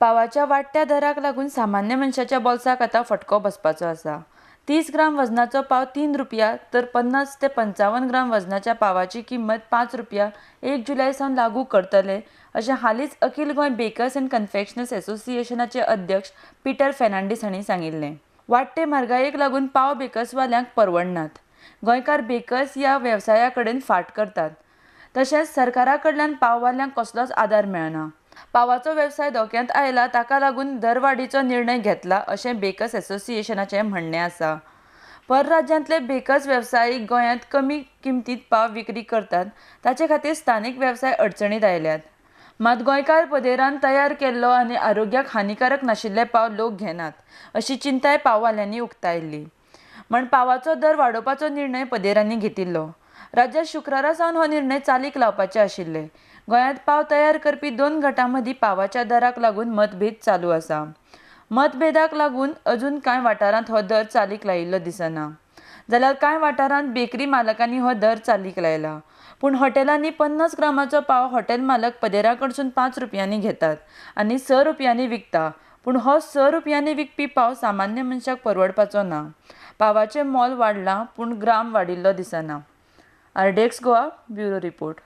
पावाच्या वाडट्या दराक लागून सामान्य मनशाच्या बोल्साक आतां फटको बसपाचो आसा. 30 ग्राम वजनाचो पाव 3 रुपया तर 50 ते 55 ग्राम वजनाच्या पावाची किंमत 5 रुपया 1 जुलय सावन लागू करतले अशें हालींच अखिल गोंय बेकर्स अँड कन्फेक्शनर्स असोसिएशनाचे अध्यक्ष पिटर फेर्नांडीस हांणी सांगिल्लें. वाडटे म्हारगायेक लागून पाव बेकर्सवाल्यांक परवडनात. गोंयकार बेकर्स ह्या वेवसाया कडेन फाट करतात. तशेंच सरकारा कडल्यान पाववाल्यांक कसलोच आदार मेळना. पावाचो वेवसाय धोक्यांत आयला ताका लागून दरवाडीचो निर्णय घेतला अशें बेकर्स असोसिएशनाचें म्हणणें आसा. परराज्यांतले बेकर्स वेवसायीक गोंयांत कमी किमतींत पाव विक्री करतात ताचे खातीर स्थानीक वेवसाय अडचणीत आयल्यात. मात गोंयकार पदेरान तयार केल्लो आनी आरोग्याक हानिकारक नाशिल्ले पाव लोक घेनात अशी चिंताय पाववाल्यांनी उक्तायल्ली. म्हण पावाचो दर वाडोवपाचो निर्णय पदेरांनी घेतिल्लो. राज्यांत शुक्रारा सावन हो निर्णय चालीक लावपाचे आशिल्ले. गोंयांत पाव तयार करपी 2 गटां मदीं पावाच्या दराक लागून मतभेद चालू आसा. मतभेदाक लागून अजून कांय वाठारांत हो दर चालीक लायिल्लो दिसना, जाल्यार कांय वाठारांत बेकरी मालकांनी हो दर चालीक लायला. पूण हॉटेलांनी 50 ग्रामाचो पाव हॉटेल मालक पदेरा कडसून 5 रुपयांनी घेतात आनी 6 रुपयांनी विकता. पूण हो 6 रुपयांनी विकपी पाव सामान्य मनशाक परवडपाचो ना. पावाचें मोल वाडलां पूण ग्राम वाडिल्लो दिसना. RDX Goa bureau report.